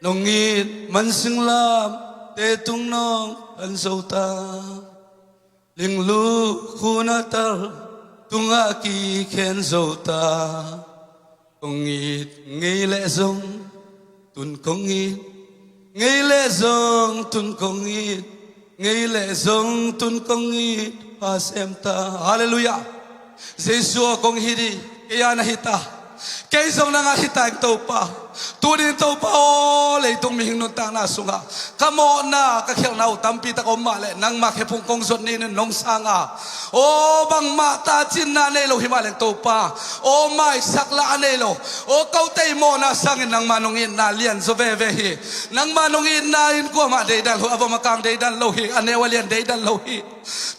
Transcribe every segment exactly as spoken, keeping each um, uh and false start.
Nong it man singlamte tung nong phan zo ta, linglu khun a tar tungah kikhen zo ta. Kong it ngei leh zong tun kong it, ngei leh zong tun kong it, ngei leh zong tun kong it, pha sem ta. Halleluiah. Jesu aw, kong hi dih, kei a na hi ta. Kei zong nang a hi ta ing Topa. Tunin Topa aw, leitung mihing nuntakna sungah ka mawhna, ka khialhna uh tampi tak om mah leh nangmah khephung kong zuat ni in nong sang a. Aw, bangmah tacinna nei lo hi mah leng Topa aw, maisak lah a nei lo. Aw, kote i mawhna sangin nangmah nong itna lian zaw veve hi. Nangmah nong itna in kuamah deidan lo, a vom a kang deidan lo hi, a neu a lian deidan lo hi.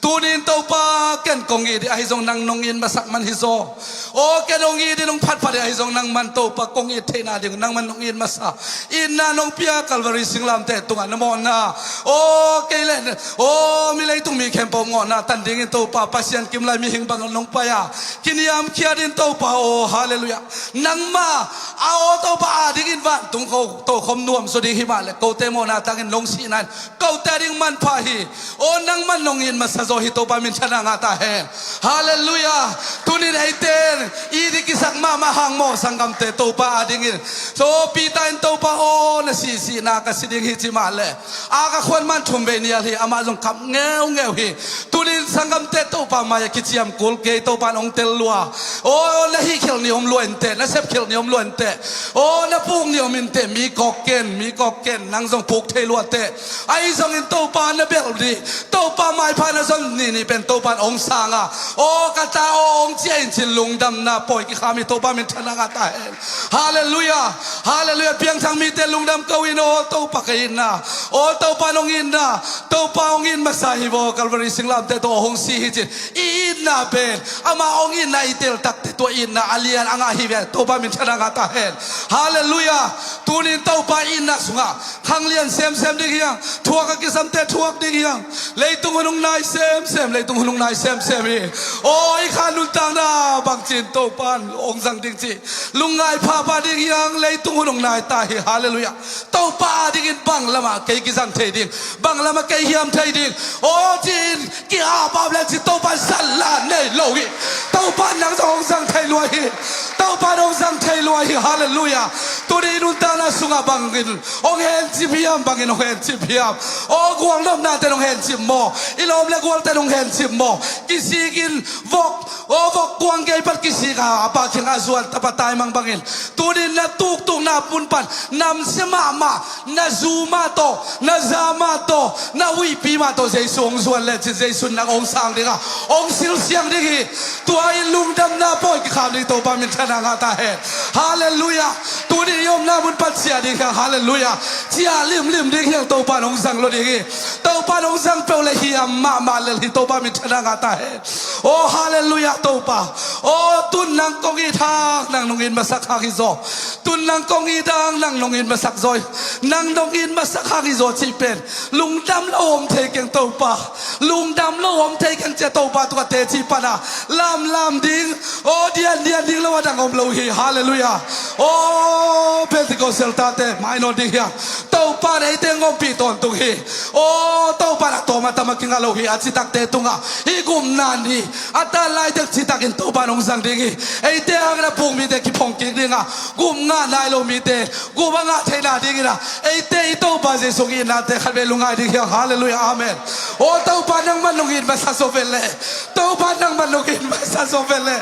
Tunin Topa, ken kong it dih, ahi zong nang nong it masak man hi zaw. Aw, ken hong it dih, nong phatphat dih, ahi zong nangman Topa kong it theihna ding nangman nong it masa. Itna nong pia Calvary singlamteh tungah na mawhna. Aw, kei le aw, mi leitung mi khempeuh mawhna tan dingin Topa, Pasian kim lai mihing bang nong pai a, kiniamkhiat in Topa aw, halleluiah. Nangmah a aw Topa a dingin vantung ko tokhom nuam zaw ding hi mah leh kote mawhna tangin nong sihna in kote a ding manpha hi. Aw, nangman nong it masa zaw hi, Topa minthanna ngah ta hen. Halleluiah. Tunin eite it i kisak mahmah hang maw, sanggamte, Topa a dingin. So Peter in Topa aw, na sihsihna ka si ding hi ci mah leh a ka khuan man thum vei nial hi, amah zong kap ngeungeu hi. Tunin sanggamte, Topa mai-ah kiciam kul kei, Topa in hong tel lua. Aw, na hih khialh ni om lua inteh, na sep khialh ni om lua inteh. Aw, na puk ni om inteh, mi kawk ken, mi kawk ken, nang zong puk thei lua teh. Ahi zongin Topa na belh dih, Topa maipha na zon nihnih pen Topa in hong sang a. Aw, ka ta aw, hong ciah in cin lungdamna pawi kikham hi, Topa minthanna ngah ta hen. Halleluiah. Halleluiah. Piangthak mite lungdam ko in aw, Topa ka itna. Aw, Topa nong itna. Topa hong it masa hi vaw, Calvary singlamteh tawh hong si hi cin. I itna pen amah hong itna i tel takte tua itna a lian a ngah hi ve, Topa minthanna ngah ta hen. Halleluiah. Tunin Topa itna sungah khanglian semsem ding hi hang. Thuak a kisamte thuak ding hi hang. Leitung hun hong nai semsem, leitung hun hong nai semsem hi. Aw, i kha nuntakna bangci in Topa in hong zang ding ci lungngai phapha ding hi hang. Leitung hun hong nai ta hi. Halleluiah. Topa a dingin bang lamah kei kizang thei ding, bang lamah kei hiam thei ding, aw ci-in ki-apap le ci, Topa in zat la nei lo hi. Topa in nang zong hong zang thei lua hi. Topa in hong zang thei lua hi. Halleluiah. Tuni i nuntakna sungah bangin hong hencip hiam, bangin hong hencip hiam? Aw, gualnopnate in hong hencip maw? I lawm le gualte in hong hencip maw? Kisikin vok, aw, vok kuang gei pan kisik a, a pa kiangah zuan, tapa taimang bangin. Tunin na tuktukna mun pan namsia mahmah, na zu mah tawh, na za mah tawh, na huihpi mah tawh Jesu hong zuan lecin Jesu in nang hong sang ding a, hong silsiang ding hi. Tua in lungdamna pawi kikham ding, Topa minthanna ngah ta hen. Halleluiah. Tuni i omna mun pan ciah ding hi hang. Halleluiah. Ciah limlim ding hi hang, Topa in hong zang lo ding hi. Topa in hong zang peuh le hiam mahmah lel hi, Topa minthanna ngah ta hen. Aw, halleluiah, Topa. Aw, tun nang kong it hang nang nong it masak hang hi zaw. Tun nang kong it hang nang nong it masak zaw hi. Nang nong it masak hang hi zaw cih pen lungdam lo om thei keng, Topa. Lungdam lo om thei keng ci-a Topa tungah teci pan a lamlam ding, aw, diandian ding lo a dang om lo hi. Halleluiah. Aw, Pentecostal tate, mai nawn ding hi hang. Topa in eite hong ompih tawntung hi. Aw, Topa in a tawm a tam a kingah lo hi. A citakte tungah hih gupna ni a tan laitak citakin Topa in hong zang ding hi. Eite hangin a puk mite kiphong kik ding a, gup ngah nai lo mite gup a ngah theihna dingin a, eite i Topa Jesu hong itnate khatvei lungngai ding hi hang. Halleluiah. Amen. Aw, Topa nangman nong it masa zaw ve leh. Topa nangman nong it masa zaw ve leh.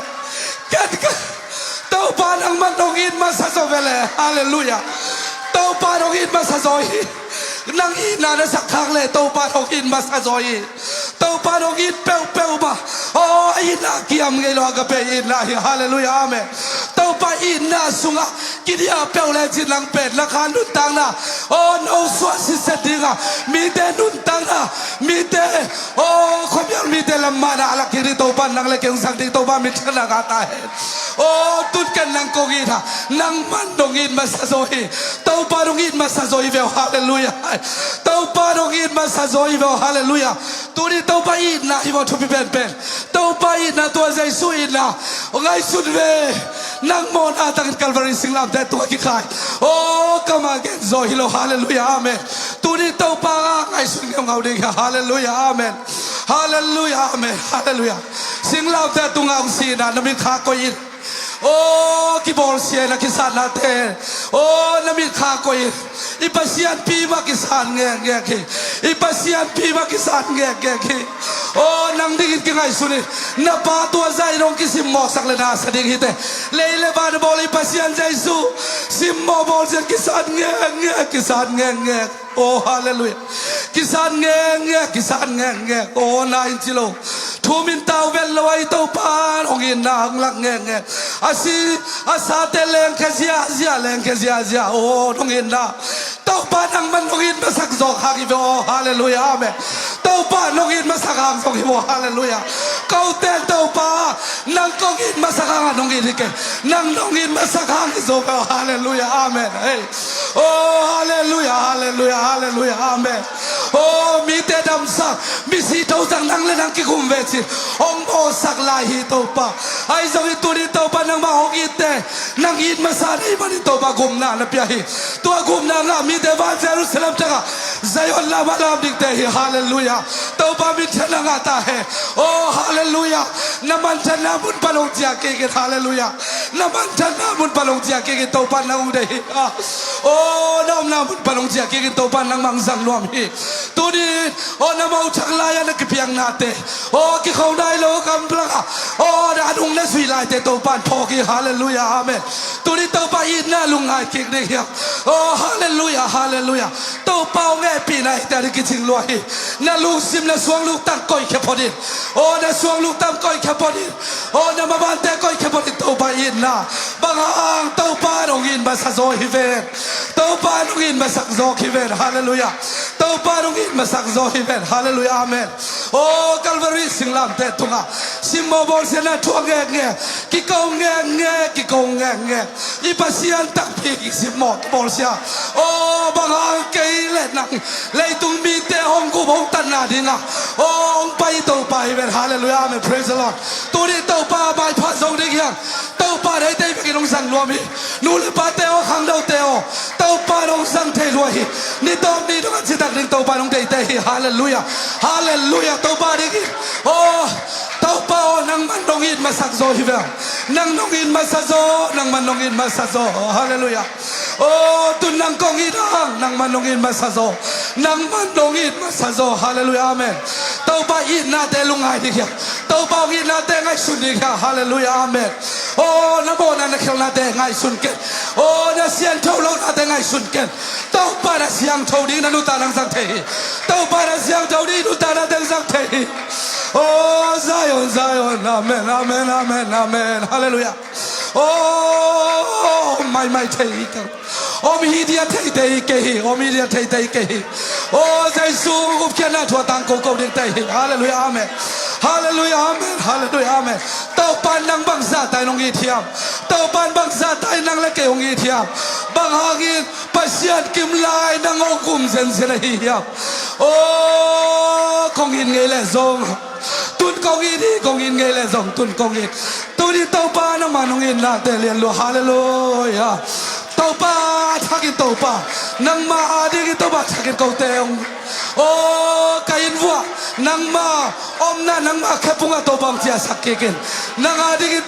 Ken ka Topa nangman nong it masa zaw ve leh. Halleluiah. Topa nong it masa zaw hi. Nang itna na sak khak leh Topa nong it masa zaw hi. Topa nong it peuhpeuh mah. Aw, itna kiam ngei lo a ka pe itna hi. Halleluiah. Amen. Topa itna sungah kidiah peuh lecin nang pen na kha nuntakna, aw, no suah sitset ding a, mite nuntakna, mite, aw, khuamial mite lam mahna a lak kik ding Topa in nang le kei hong zang ding, Topa minthanna ngah ta hen. Aw, tun ken nang kong it a, nangman nong it masa zaw hi. Topa nong it masa zaw hi ve aw. Halleluiah. Topa nong it masa zaw hi ve aw. Halleluiah. Tuni Topa itna hi ve aw, thupi penpen. Topa itna, tua Jesu itna ngaihsun ve. Nang mawhna tangin Calvary singlamteh tungah kikhai. Oh, kamah gen zaw hi lo. Halleluiah, amen. Tuni Topa a ngaihsun ngeungau ding hi. Halleluiah, amen. Halleluiah, amen. Halleluiah. Singlamteh tungah hong sihna na mitkha koih in. Oh, kibawlsia na kisatnate. Oh, na mitkha koih in. I Pasian pi mah kisat ngekngek hi. I Pasian pi mah kisat ngekngek hi. Oh, nang dingin kingaihsun in. Na pa tua zah in hong kisimmawhsak le na sa ding hi te. Lei le van a bawl i Pasian Jesu simmawh bawlsia kisat ngekngek, kisat ngekngek. Oh, halleluiah. Kisat ngekngek, kisat ngekngek. Oh, na in ci lo. Thum in tau vet lo a, i Topa in hong itna hong lak ngekngek. A si a sate lengkhia ziahziah, lengkhia ziahziah. Oh, hong itna. Topa nangman hong it masak zawk hang hi ve. Oh, halleluiah, amen. Topa hong it masak hang zong hi ve. Oh, halleluiah. Kote in Topa nang kong it masak hangin hong it hi kei. Nang hong it masak hang hi zaw ve. Oh, halleluiah, amen. Hei. Oh, halleluiah, halleluiah, halleluiah, amen. Oh, mite damsak, misi thosang nang le nang kikum ve ci hong mawhsak lai hi Topa. Ahi zongin tuni Topa nangmah hong itte, nang it masa na hih manin Topa gupna na pia hi. Tua gupna ngah mite van Jerusalem tangah Zion lamah lam dingte hi. Halleluiah. Topa minthanna ngah ta hen. Oh, halleluiah. Na manthanna mun pan hong ciah kik in. Halleluiah. Na manthanna mun pan hong ciah kik in, Topa nang hong deih hi. Ah. Oh, na omna mun pan hong ciah kik in, Topa nangmah hong zang nuam hi. Tuni, oh, na mothak lai-ah na kipiaknate, oh, kikho nai lo gam lakah, oh, na adung na zuih laite Topa in phawk hi. Halleluiah, amen. Tuni Topa itna lungngai kik ding hiam? Oh, halleluiah, halleluiah. Topa hong hehpihna hihte ading kicing lua hi. Na lungsim, na suangluktam koihkhia phot in. Oh, na suangluktam koihkhia phot in. Oh, na mabante koihkhia phot in. Topa itna. Bang hang? Topa hong it masa zaw hi ven. Topa hong it masak zaw hi ven. Halleluiah. Topa hong it masak zaw hi ven. Halleluiah, amen. Oh, Calvary singlamteh tungah simmawh bawlsiatna thuak ngekngek, kiko ngekngek, kiko ngekngek. I Pasian takpi kisimmawh kibawlsia. Oh, bang hang kei le nang leitung mite hong gup hong tatna dingah, oh, hong pai Topa hi ven. Halleluiah, amen. Praise the Lord. Tuni Topa maipha zo ding hiam? Topa deite bekin hong zang nuam hi. Nu le pate aw, khangnote aw, Topa hong zang thei lua hi. Ni tawp ni dong a citak ding Topa hong deite hi. Halleluiah. Halleluiah. Topa ding hi. Oh, Topa aw, nangman hong it masak zaw hi ve. Nang hong it masa zaw, nangman hong it masa zaw. Halleluiah. Oh, tun nang kong it hang, nangman hong it masa zaw. Nangman hong it masa zaw. Halleluiah, amen. Topa itnate lungngai ding hiam? Topa hong itnate ngaihsun ding hiam? Halleluiah, amen. Oh, na mawhna na khialhnate ngaihsun ken. Oh, na siangtho lohnate ngaihsun ken. Topa na siangtho ding na nuntakna hong zang thei hi. Topa na siangtho ding nuntaknate hong zang thei hi. Oh, Zion, Zion. Amen, amen, amen, amen. Halleluiah. Oh, maimai thei hi keng. Om hi dia theite hi kei hi. Om hi dia theite hi kei hi. Oh, Jesu gupkhiatna thu a tang koko dingte hi. Halleluiah, amen. Halleluiah, amen. Halleluiah, amen. Topa nang bang zahta in hong it hiam? Topa bang zahta in nang le kei hong it hiam? Bang hangin Pasian kim lai nang hong gum zenzen ahi hiam? Oh, kong it ngei leh zong, tun kong it hi, kong it ngei leh zong, tun kong it. Tuni Topa nangmah hong itnate lian lua. Halleluiah. Topa, a thakin Topa, nangmah a dingin Topa a thakin kote hong, oh, ka inn vuah nangmah omna, nangmah khepungah Topa hong ciahsak kik in. Nang a dingin